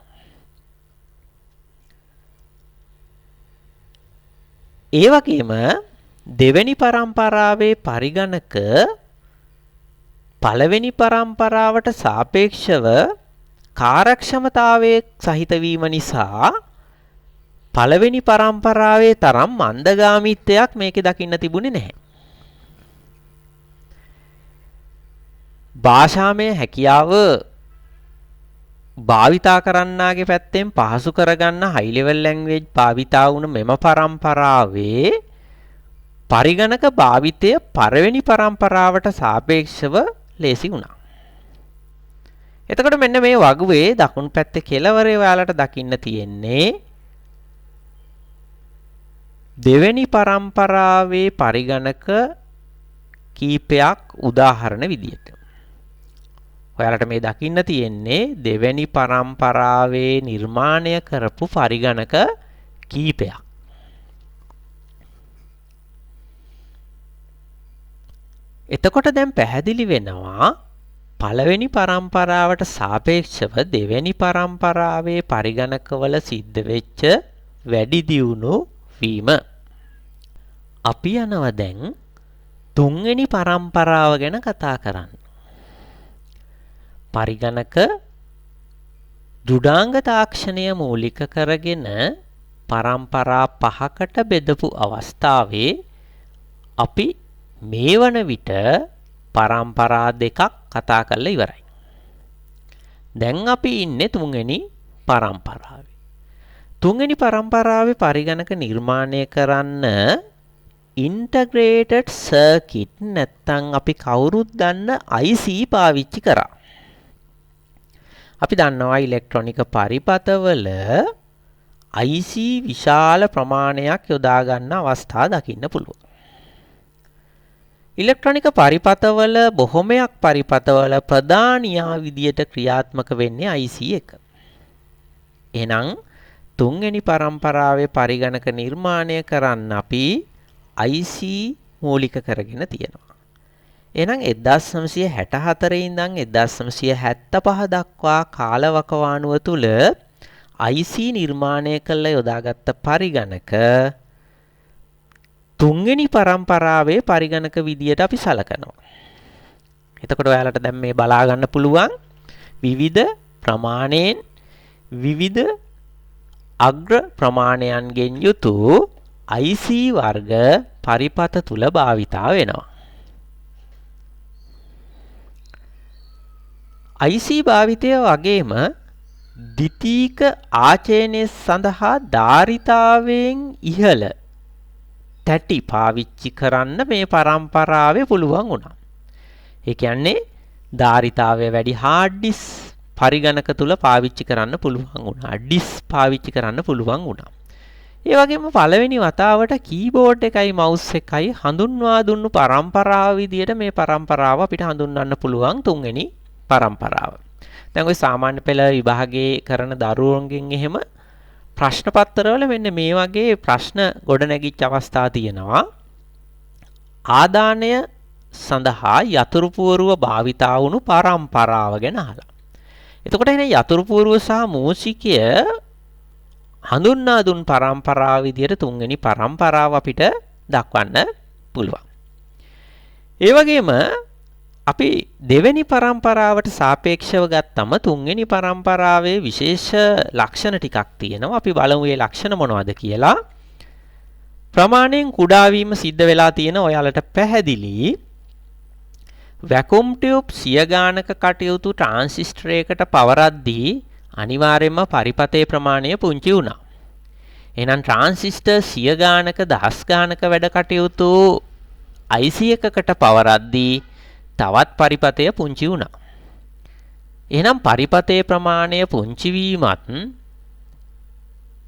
ඒ වගේම දෙවෙනි පරම්පරාවේ පරිගණක පළවෙනි පරම්පරාවට සාපේක්ෂව කාර්යක්ෂමතාවයේ සහිත වීම නිසා පළවෙනි පරම්පරාවේ තරම් මන්දගාමීත්වයක් මේකේ දකින්න තිබුණේ නැහැ. භාෂාමය හැකියාව භාවිතා කරන්නාගේ පැත්තෙන් පහසු කරගන්න හයි ලෙවල් ලැන්ග්වේජ් භාවිතා වුණ මෙම පරම්පරාවේ පරිගණක භාවිතය පළවෙනි පරම්පරාවට සාපේක්ෂව ලේසි වුණා. එතකොට මෙන්න මේ වගුවේ දකුණු පැත්තේ කෙළවරේ ඔයාලට දකින්න තියෙන්නේ දෙවෙනි පරම්පරාවේ පරිගණක කීපයක් උදාහරණ විදියට. ඔයාලට මේ දකින්න තියෙන්නේ දෙවෙනි පරම්පරාවේ නිර්මාණය කරපු පරිගණක කීපයක්. එතකොට දැන් පැහැදිලි වෙනවා පළවෙනි පරම්පරාවට සාපේක්ෂව දෙවෙනි පරම්පරාවේ පරිගණකවල සිද්ධ වෙච්ච වැඩි දියුණු වීම. අපි යනවා දැන් තුන්වෙනි පරම්පරාව ගැන කතා කරන්න. පරිගණක දුඩාංග තාක්ෂණය මූලික කරගෙන පරම්පරා පහකට බෙදපු අවස්ථාවේ අපි මේ වන විට පරම්පරා දෙකක් කතා කරලා ඉවරයි. දැන් අපි ඉන්නේ තුන්වෙනි පරම්පරාවේ. තුන්වෙනි පරම්පරාවේ පරිගණක නිර්මාණය කරන්න ඉන්ටග්‍රේටඩ් සර්කිට් නැත්තම් අපි කවුරුත් දන්න IC පාවිච්චි කරා. අපි දන්නවා ඉලෙක්ට්‍රොනික පරිපථවල IC විශාල ප්‍රමාණයක් යොදා ගන්න අවස්ථා දකින්න පුළුවන්. ඉලෙක්ට්‍රොනික පරිපථවල බොහොමයක් පරිපථවල ප්‍රධානියා විදියට ක්‍රියාත්මක වෙන්නේ IC එක. එහෙනම් තුන්වෙනි පරම්පරාවේ පරිගණක නිර්මාණය කරන්න අපි IC මූලික කරගෙන තියෙනවා. එහෙනම් 1964 ඉඳන් 1975 දක්වා කාලවකවානුව තුල IC නිර්මාණය කළ යොදාගත්ත පරිගණක තුන්වෙනි පරම්පරාවේ පරිගණක විදියට අපි සලකනවා. එතකොට ඔයාලට දැන් මේ බලා ගන්න පුළුවන් විවිධ ප්‍රමාණයෙන් විවිධ අග්‍ර ප්‍රමාණයන්ගෙන් යුතු IC වර්ග පරිපත තුල භාවිතා වෙනවා. IC භාවිතය වගේම ද්විතීක ආචයනය සඳහා ධාරිතාවයෙන් ඉහළ තැටි පාවිච්චි කරන්න මේ පරම්පරාවේ පුළුවන් වුණා. ඒ කියන්නේ ධාරිතාවය වැඩි හાર્ඩ් ඩිස්ක් පරිගණක තුල පාවිච්චි කරන්න පුළුවන් වුණා. ඩිස්ක් පාවිච්චි කරන්න පුළුවන් වුණා. ඒ වගේම පළවෙනි වතාවට කීබෝඩ් එකයි මවුස් එකයි හඳුන්වා දුන්නු පරම්පරාව විදියට මේ පරම්පරාව අපිට හඳුන්වන්න පුළුවන් තුන්වෙනි පරම්පරාව. දැන් ඔය සාමාන්‍ය පෙළ විභාගයේ කරන දරුවන්ගෙන් එහෙම ප්‍රශ්න පත්‍රවල මෙන්න මේ වගේ ප්‍රශ්න ගොඩ නැගිච්ච අවස්ථා තියෙනවා. ආදානය සඳහා යතුරු පුවරුව භාවිතා වුණු පරම්පරාව ගැන අහලා. එතකොට එන යතුරු පුවරුව සහ මූසිකය හඳුන්වා දුන් පරම්පරාව විදියට තුන්වෙනි පරම්පරාව අපිට දක්වන්න පුළුවන්. ඒ වගේම අපි දෙවෙනි පරම්පරාවට සාපේක්ෂව ගත්තම තුන්වෙනි පරම්පරාවේ විශේෂ ලක්ෂණ ටිකක් තියෙනවා. අපි බලමු මේ ලක්ෂණ මොනවද කියලා. ප්‍රමාණයෙන් කුඩා වීම සිද්ධ වෙලා තියෙන ඔයාලට පැහැදිලි. වැකුම් ටියුබ් සිය ගානක කටයුතු ට්‍රාන්සිස්ටරයකට පවරද්දී අනිවාර්යයෙන්ම පරිපතේ ප්‍රමාණය පුංචි වුණා. එහෙනම් ට්‍රාන්සිස්ටර් සිය ගානක දහස් ගානක වැඩ කටයුතු IC එකකට පවරද්දී තවත් පරිපතය පුංචි වුණා. එහෙනම් පරිපතේ ප්‍රමාණය පුංචි වීමත්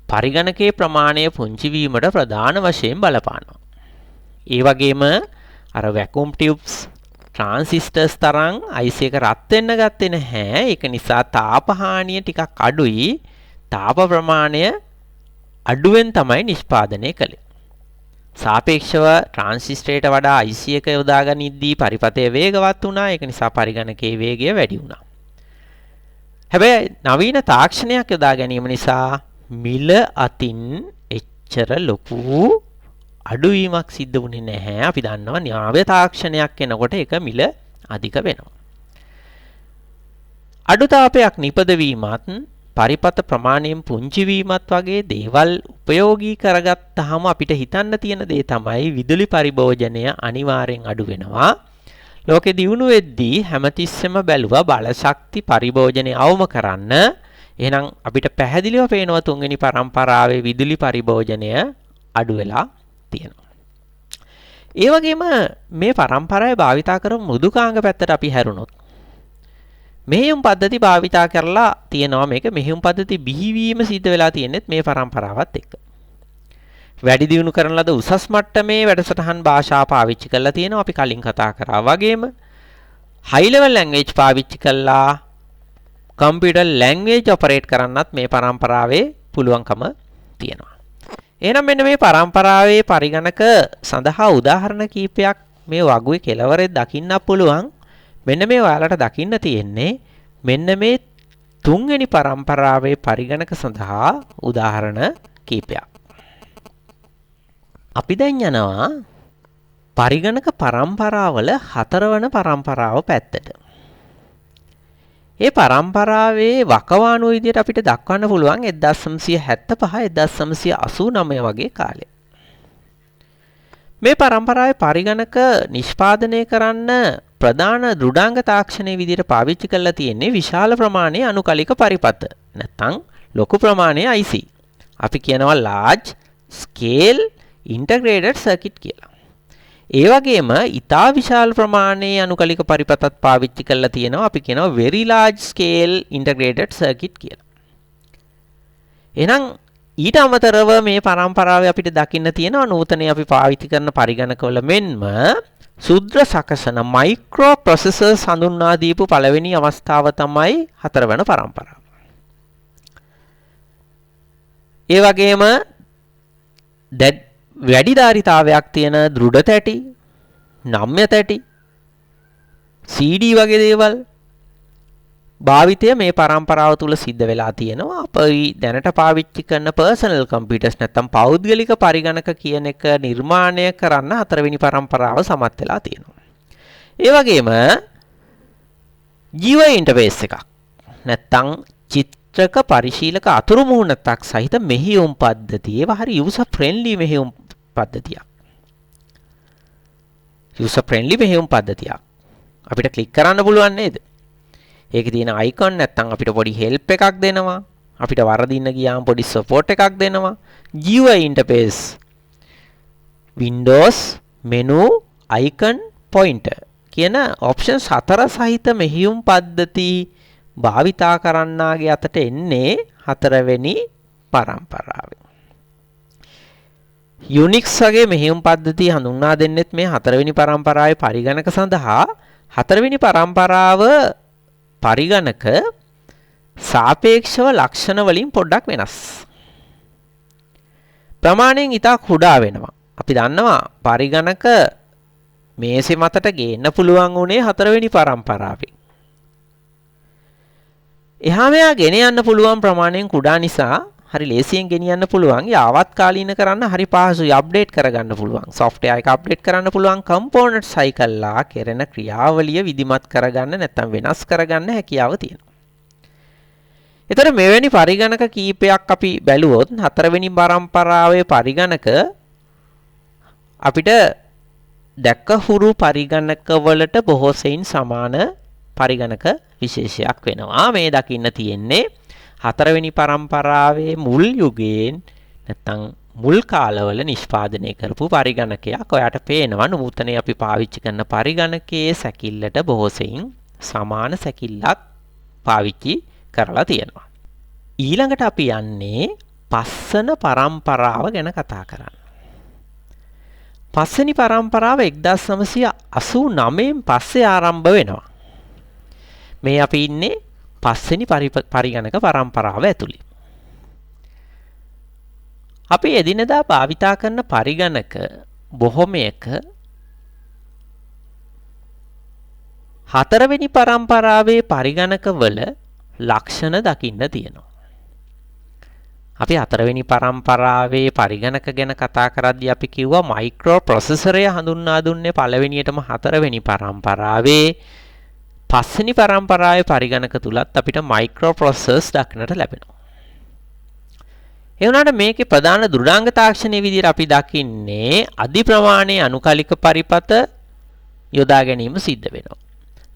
පරිගණකයේ ප්‍රමාණය පුංචි වීමට ප්‍රධාන වශයෙන් බලපානවා. ඒ වගේම අර වැකුම් ටියුබ්ස් ට්‍රාන්සිස්ටර්ස් තරම් IC එක රත් වෙන්න ගත්තේ නැහැ. ඒක නිසා තාප හානිය ටිකක් අඩුයි. තාප ප්‍රමාණය අඩුවෙන් තමයි නිෂ්පාදනය කළේ. සාපේක්ෂව ට්‍රාන්සිස්ටරයට වඩා IC එක යොදා ගනිද්දී පරිපතය වේගවත් වුණා. ඒක නිසා පරිගණකයේ වේගය වැඩි වුණා. හැබැයි නවීන තාක්ෂණයක් යොදා ගැනීම නිසා මිල අතින් එච්චර ලොකු අඩුවීමක් සිද්ධ වුණේ නැහැ. අපි දන්නවා න්‍යාය තාක්ෂණයක් එනකොට ඒක මිල අධික වෙනවා. අඩු තාපයක් නිපදවීමත් පරිපත ප්‍රමාණයෙන් පුංචි වීමත් වගේ දේවල් උපයෝගී කරගත්තාම අපිට හිතන්න තියෙන දේ තමයි විදුලි පරිභෝජනය අනිවාර්යෙන් අඩු වෙනවා. ලෝකෙ දියුණු වෙද්දී හැමතිස්සෙම බැලුවා බලශක්ති පරිභෝජනය අවම කරන්න. එහෙනම් අපිට පැහැදිලිව පේනවා තුන්වෙනි පරම්පරාවේ විදුලි පරිභෝජනය අඩු වෙලා තියෙනවා. ඒ වගේම මේ පරම්පරාවේ භාවිතා කරපු මෘදුකාංග පැත්තට අපි හැරුණොත් මෙහෙයුම් පද්ධති භාවිතා කරලා තියෙනවා. මේක මෙහෙයුම් පද්ධති බිහිවීම සිද්ධ වෙලා තියෙනෙත් මේ පරම්පරාවත් එක්ක. වැඩි දියුණු කරන ලද උසස් මට්ටමේ වැඩසටහන් භාෂා පාවිච්චි කරලා තියෙනවා. අපි කලින් කතා කරා වගේම හයි ලෙවල් ලැන්ග්වේජ් පාවිච්චි කළා කම්පියුටර් ලැන්ග්වේජ් ඔපරේට් කරන්නත් මේ පරම්පරාවේ පුළුවන්කම තියෙනවා. එහෙනම් මෙන්න මේ පරම්පරාවේ පරිගණක සඳහා උදාහරණ කීපයක් මේ වගුවේ කෙළවරේ දකින්න පුළුවන්. මෙන්න මේ ඔයාලට දකින්න තියෙන්නේ මෙන්න මේ තුන්වෙනි පරම්පරාවේ පරිගණක සඳහා උදාහරණ කීපයක්. අපි දැන් යනවා පරිගණක පරම්පරාවල හතරවන පරම්පරාව පැත්තට. ඒ පරම්පරාවේ වකවානුව විදියට අපිට දක්වන්න පුළුවන් 1975 1989 වගේ කාලය. මේ පරම්පරාවේ පරිගණක නිෂ්පාදනය කරන්න ප්‍රධාන දෘಢාංග තාක්ෂණයේ විදියට පාවිච්චි කරලා තියෙන්නේ විශාල ප්‍රමාණයේ අනුකලික පරිපත. නැත්නම් ලොකු ප්‍රමාණයේ IC. අපි කියනවා large scale integrated circuit කියලා. ඒ වගේම ඉතා විශාල ප්‍රමාණයේ අනුකලික පරිපතත් පාවිච්චි කරලා තියෙනවා. අපි කියනවා very large scale integrated circuit කියලා. එහෙනම් ඊට අමතරව මේ පරම්පරාවේ අපිට දකින්න තියෙනවා නූතනයේ අපි පාවිච්චි කරන පරිගණකවල මෙන්ම සුද්‍ර සකසන මයික්‍රෝ ප්‍රොසෙසර්ස් හඳුන්වා දීපු පළවෙනි අවස්ථාව තමයි හතරවන පරම්පරාව. ඒ වගේම වැඩි ධාරිතාවයක් තියෙන දෘಢ තැටි, නම්‍ය තැටි, CD වගේ දේවල්, භාවිතය මේ පරම්පරාව තුල සිද්ධ වෙලා තියෙනවා. අපි දැනට පාවිච්චි කරන පර්සනල් කම්පියුටර්ස් නැත්තම් පෞද්ගලික පරිගණක කියන එක නිර්මාණය කරන්න හතරවෙනි පරම්පරාව සමත් වෙලා තියෙනවා. ඒ වගේම GUI interface එකක් නැත්තම් චිත්‍රක පරිශීලක අතුරු මුහුණතක් සහිත මෙහෙයුම් පද්ධතිය. ඒවා හරි යූසර් ෆ්‍රෙන්ඩ්ලි මෙහෙයුම් පද්ධතියක්. යූසර් ෆ්‍රෙන්ඩ්ලි මෙහෙයුම් පද්ධතියක්. අපිට ක්ලික් කරන්න පුළුවන් නේද? ඒකේ තියෙන අයිකන් නැත්තම් අපිට පොඩි හෙල්ප් එකක් දෙනවා. අපිට වරදින්න ගියාම පොඩි සපෝට් එකක් දෙනවා. GUI interface, Windows, menu, icon, pointer කියන ඔප්ෂන්ස් හතර සහිත මෙහෙයුම් පද්ධති භාවිතා කරන්නාගේ අතට එන්නේ හතරවෙනි පරම්පරාවෙන්. Unix වගේ මෙහෙයුම් පද්ධති හඳුන්වා දෙන්නෙත් මේ හතරවෙනි පරම්පරාවේ පරිගණක සඳහා. හතරවෙනි පරම්පරාව පරිගණක සාපේක්ෂව ලක්ෂණ වලින් පොඩ්ඩක් වෙනස්. ප්‍රමාණයෙන් ඉතා කුඩා වෙනවා. අපි දන්නවා පරිගණක මේසෙ මතට ගේන්න පුළුවන් වුණේ හතරවෙනි පරම්පරාවෙන්. එහා මෙහා ගෙන යන්න පුළුවන් ප්‍රමාණයෙන් කුඩා නිසා හරි ලේසියෙන් ගෙනියන්න පුළුවන්. යාවත් කාලීන කරන්න හරි පහසුයි. අප්ඩේට් කරගන්න පුළුවන්. සොෆ්ට්වෙයාර් එක අප්ඩේට් කරන්න පුළුවන්. කම්පෝනන්ට් සයිකල්ලා කෙරෙන ක්‍රියාවලිය විධිමත් කරගන්න නැත්නම් වෙනස් කරගන්න හැකියාව තියෙනවා. ඒතර මෙවැනි පරිගණක කීපයක් අපි බැලුවොත් හතරවෙනි පරම්පරාවේ පරිගණක අපිට දැක්ක හුරු පරිගණක වලට බොහෝ සෙයින් සමාන පරිගණක විශේෂයක් වෙනවා. මේ දකින්න තියෙන්නේ හතරවෙනි පරම්පරාවේ මුල් යුගයෙන් නැත්නම් මුල් කාලවල නිෂ්පාදනය කරපු පරිගණකයක්. ඔයාට පේනවා නූතනයේ අපි පාවිච්චි කරන පරිගණකයේ සැකිල්ලට බොහෝ සෙයින් සමාන සැකිල්ලක් පාවිච්චි කරලා තියෙනවා. ඊළඟට අපි යන්නේ පස්වන පරම්පරාව ගැන කතා කරන්න. පස්වෙනි පරම්පරාව 1989න් පස්සේ ආරම්භ වෙනවා. මේ අපි ඉන්නේ පස්වෙනි පරිගණක පරම්පරාව ඇතුලේ. අපි එදිනෙදා භාවිතා කරන පරිගණක බොහොමයක හතරවෙනි පරම්පරාවේ පරිගණකවල ලක්ෂණ දකින්න තියෙනවා. අපි හතරවෙනි පරම්පරාවේ පරිගණක ගැන කතා කරද්දී අපි කිව්වා මයික්‍රෝ ප්‍රොසෙසරය හඳුන්වා දුන්නේ පළවෙනියටම හතරවෙනි පරම්පරාවේ. පස්වෙනි පරම්පරාවේ පරිගණක තුලත් අපිට මයික්‍රෝ ප්‍රොසෙසර්ස් දක්නට ලැබෙනවා. ඒ වුණාට මේකේ ප්‍රධාන දෘಢාංග තාක්ෂණයේ විදිහට අපි දකින්නේ අධි ප්‍රමාණයේ අනුකලික පරිපත යොදා ගැනීම සිද්ධ වෙනවා.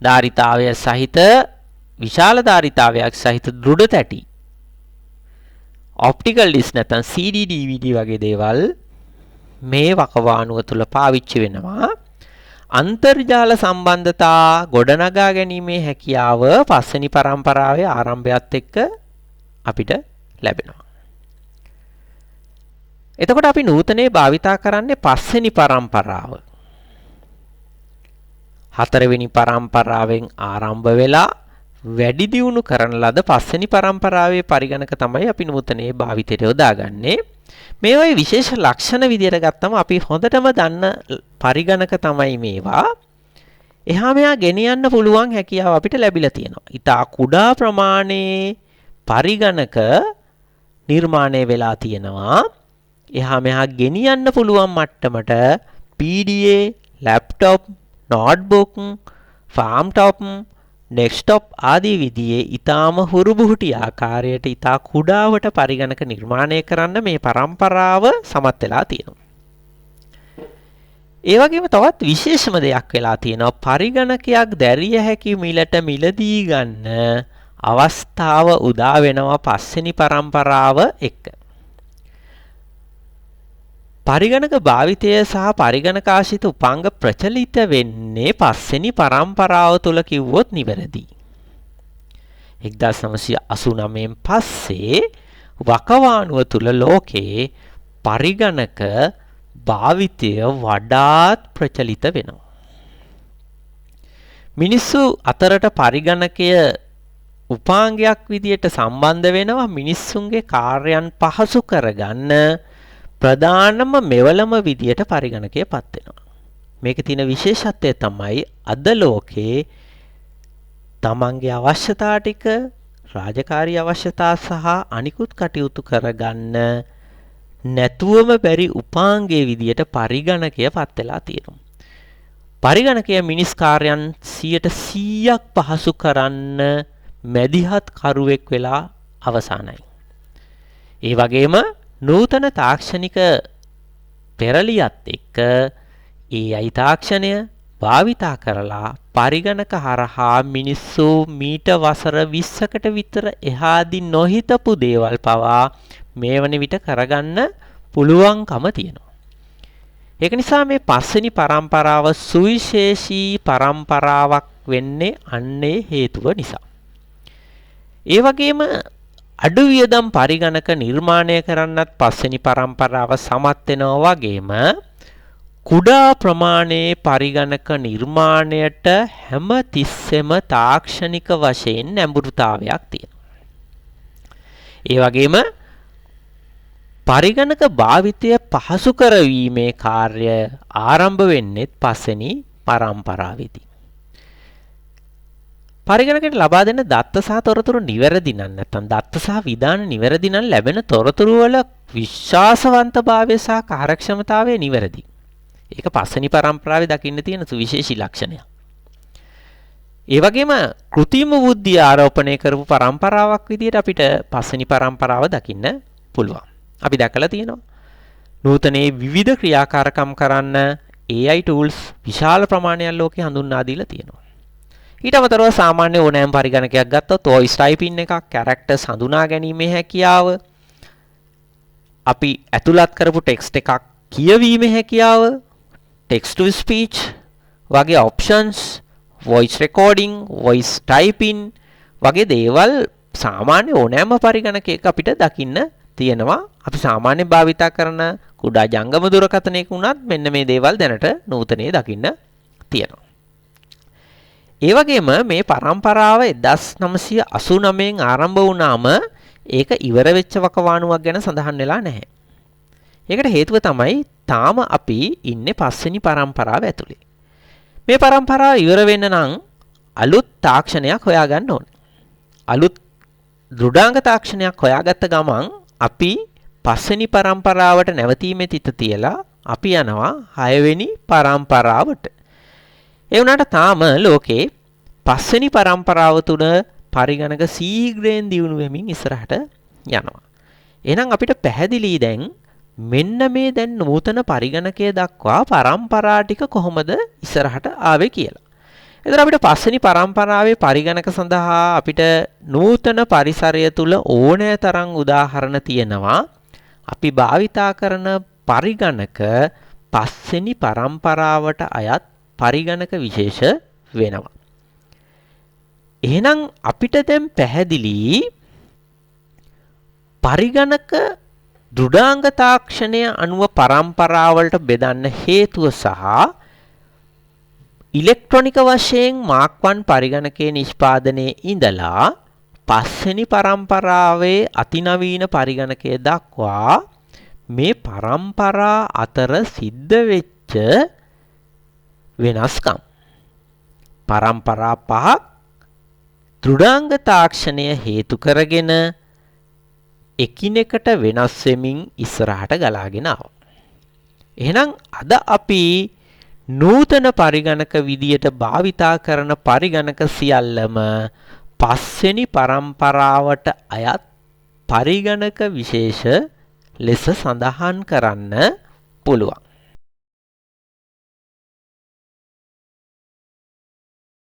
ධාරිතාවය සහිත විශාල ධාරිතාවයක් සහිත දෘಢ තැටි ඔප්ටිකල් ඩිස්ක් නැත්නම් CD DVD වගේ දේවල් මේ වකවානුව තුල පාවිච්චි වෙනවා. අන්තර්ජාල සම්බන්ධතා ගොඩනගා ගැනීමේ හැකියාව පස්වෙනි පරම්පරාවේ ආරම්භයත් එක්ක අපිට ලැබෙනවා. එතකොට අපි නූතනයේ භාවිතා කරන්නේ පස්වෙනි පරම්පරාව. හතරවෙනි පරම්පරාවෙන් ආරම්භ වෙලා වැඩි දියුණු කරන ලද පස්වෙනි පරම්පරාවේ පරිගණක තමයි අපි නූතනයේ භාවිතයට යොදාගන්නේ. මේ වගේ විශේෂ ලක්ෂණ විදියට ගත්තම අපි හොඳටම දන්න පරිගණක තමයි මේවා. එහා මෙහා ගෙනියන්න පුළුවන් හැකියාව අපිට ලැබිලා තියෙනවා. ඉතා කුඩා ප්‍රමාණයේ පරිගණක නිර්මාණය වෙලා තියෙනවා. එහා මෙහා ගෙනියන්න පුළුවන් මට්ටමට PDA, laptop, notebook, palmtop, desktop ආදී විදිහේ ඊටාම හුරුබුහුටි ආකාරයට ඊටා කුඩාවට පරිගණක නිර්මාණය කරන්න මේ පරම්පරාව සමත් වෙලා තියෙනවා. ඒ වගේම තවත් විශේෂම දෙයක් වෙලා තියෙනවා. පරිගණකයක් දැරිය හැකි මිලට මිලදී ගන්න අවස්ථාව උදා වෙනවා පස්වෙනි පරම්පරාව එක්ක. පරිගණක භාවිතය සහ පරිගණකාශ්‍රිත උපාංග ප්‍රචලිත වෙන්නේ පස්වෙනි පරම්පරාව තුළ කිව්වොත් නිවැරදි. 1989න් පස්සේ වකවානුව තුළ ලෝකේ පරිගණක භාවිතය වඩාත් ප්‍රචලිත වෙනවා. මිනිස්සු අතරට පරිගණකය උපාංගයක් විදියට සම්බන්ධ වෙනවා. මිනිස්සුන්ගේ කාර්යයන් පහසු කරගන්න ප්‍රධානම මෙවලම විදියට පරිගණකය පත් වෙනවා. මේකේ තියෙන විශේෂත්වය තමයි අද ලෝකේ තමන්ගේ අවශ්‍යතා ටික, රාජකාරී අවශ්‍යතා සහ අනිකුත් කටයුතු කරගන්න නැතුවම බැරි උපාංගයේ විදියට පරිගණකය පත් වෙලා තියෙනවා. පරිගණකය මිනිස් කාර්යයන් 100%ක් පහසු කරන්න මැදිහත් කරුවෙක් වෙලා අවසానයි. ඒ වගේම නූතන තාක්ෂණික පෙරලියත් එක්ක AI තාක්ෂණය භාවිතා කරලා පරිගණක හරහා මිනිස්සු මීට වසර 20කට විතර එහාදී නොහිතපු දේවල් පවා මේ වන විට කරගන්න පුළුවන්කම තියෙනවා. ඒක නිසා මේ පස්වෙනි පරම්පරාව සුවිශේෂී පරම්පරාවක් වෙන්නේ අන්නේ හේතුව නිසා. ඒ වගේම අඩු වියදම් පරිගණක නිර්මාණය කරන්නත් පස්වෙනි පරම්පරාව සමත් වෙනවා වගේම කුඩා ප්‍රමාණයේ පරිගණක නිර්මාණයට හැම තිස්සෙම තාක්ෂණික වශයෙන් නැඹුරුතාවයක් තියෙනවා. ඒ වගේම පරිගණක භාවිතය පහසු කරවීමේ කාර්ය ආරම්භ වෙන්නෙත් පස්වෙනි පරම්පරාවේදී. පරිගණකයට ලබා දෙන දත්ත සහ තොරතුරු නිවැරදි නම්, නැත්නම් දත්ත සහ විධාන නිවැරදි නම් ලැබෙන තොරතුරු වල විශ්වාසවන්තභාවය සහ කාර්යක්ෂමතාවය නිවැරදි. ඒක පස්වෙනි පරම්පරාවේ දකින්න තියෙන සුවිශේෂී ලක්ෂණයක්. ඒ වගේම කෘත්‍රිම බුද්ධිය ආරෝපණය කරපු පරම්පරාවක් විදියට අපිට පස්වෙනි පරම්පරාව දකින්න පුළුවන්. අපි දැකලා තියෙනවා. නූතනයේ විවිධ ක්‍රියාකාරකම් කරන්න AI tools විශාල ප්‍රමාණයක් ලෝකේ හඳුන්වා දීලා තියෙනවා. ඊට අමතරව සාමාන්‍ය ඕනෑම පරිගණකයක් ගත්තොත් වොයිස් ටයිපින් එකක්, කැරක්ටර්ස් හඳුනා ගැනීමේ හැකියාව, අපි ඇතුළත් කරපු ටෙක්ස්ට් එකක් කියවීමේ හැකියාව, ටෙක්ස්ට් ටු ස්පීච් වගේ options, voice recording, voice typing වගේ දේවල් සාමාන්‍ය ඕනෑම පරිගණකයක අපිට දකින්න තියෙනවා. අපි සාමාන්‍යයෙන් භාවිතා කරන කුඩා ජංගම දුරකථනයක වුණත් මෙන්න මේ දේවල් දැනට නූතනයේ දකින්න තියෙනවා. ඒ වගේම මේ පරම්පරාව 1989න් ආරම්භ වුණාම ඒක ඉවර වෙච්ච වකවානුවක් ගැන සඳහන් වෙලා නැහැ. ඒකට හේතුව තමයි තාම අපි ඉන්නේ පස්වෙනි පරම්පරාව ඇතුලේ. මේ පරම්පරාව ඉවර වෙන්න නම් අලුත් තාක්ෂණයක් හොයාගන්න ඕනේ. අලුත් දෘಢාංග තාක්ෂණයක් හොයාගත්ත ගමන් අපි පස්වෙනි පරම්පරාවට නැවතීමේ තිත තියලා අපි යනවා හයවෙනි පරම්පරාවට. ඒ වුණාට තාම ලෝකේ පස්වෙනි පරම්පරාව තුන පරිගණක ශීඝ්‍රයෙන් දියුණු වෙමින් ඉස්සරහට යනවා. එහෙනම් අපිට පැහැදිලි දැන් මෙන්න මේ දැන් නූතන පරිගණකය දක්වා පරම්පරා ටික කොහොමද ඉස්සරහට ආවේ කියලා. එතකොට අපිට පස්වෙනි පරම්පරාවේ පරිගණක සඳහා අපිට නූතන පරිසරය තුල ඕනෑ තරම් උදාහරණ තියෙනවා. අපි භාවිතා කරන පරිගණක පස්වෙනි පරම්පරාවට අයත් පරිගණක විශේෂ වෙනවා. එහෙනම් අපිට දැන් පැහැදිලි පරිගණක දෘಢාංග තාක්ෂණය අනුව පරම්පරාවලට බෙදන්න හේතුව සහ ඉලෙක්ට්‍රොනික වශයෙන් මාක් 1 පරිගණකයේ නිෂ්පාදනයේ ඉඳලා පස්වෙනි පරම්පරාවේ අතිනවීන පරිගණකය දක්වා මේ පරම්පරා අතර සිද්ධ වෙච්ච වෙනස්කම්. පරම්පරා පහක් දෘಢාංග තාක්ෂණය හේතු කරගෙන එකිනෙකට වෙනස් වෙමින් ඉස්සරහට ගලාගෙන ආවා. එහෙනම් අද අපි නූතන පරිගණක විදියට භාවිතා කරන පරිගණක සියල්ලම පස්වෙනි පරම්පරාවට අයත් පරිගණක විශේෂ ලෙස සඳහන් කරන්න පුළුවන්.